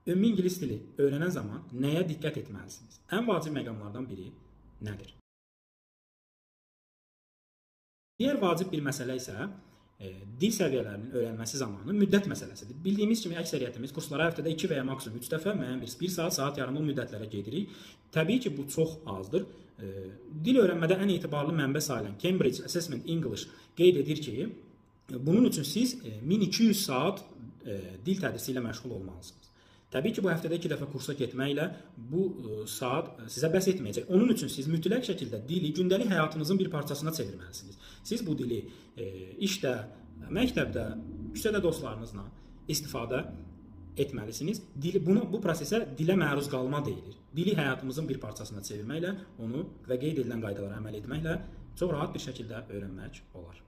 Ümumi ingilis dili öyrənən zaman nəyə diqqət etməlisiniz? Ən vacib məqamlardan biri nədir? Digər vacib bir məsələ isə dil səviyyələrinin öyrənməsi zamanı müddət məsələsidir. Bildiyimiz kimi əksəriyyətimiz kurslara həftədə 2 və ya maksimum 3 dəfə müəyyən bir 1 saat, saat yarımlıq müddətlərə gedirik. Təbii ki, bu çox azdır. Dil öyrənmədə ən etibarlı mənbə sayılan Cambridge Assessment English qeyd edir ki, bunun üçün siz 1200 saat dil tədrisi ilə məşğul olmalısınız. Təbii ki, bu həftədə 2 dəfə kursa getməklə bu saat sizə bəs etməyəcək. Onun üçün siz mütləq şəkildə dili gündəlik həyatınızın bir parçasına çevirməlisiniz. Siz bu dili işdə, məktəbdə, küçədə dostlarınızla istifadə etməlisiniz. Dili bunu bu prosesə dilə məruz qalma deyilir. Dili həyatımızın bir parçasına çevirməklə, onu və qeyd edilən qaydalara əməl etməklə çox rahat bir şəkildə öyrənmək olar.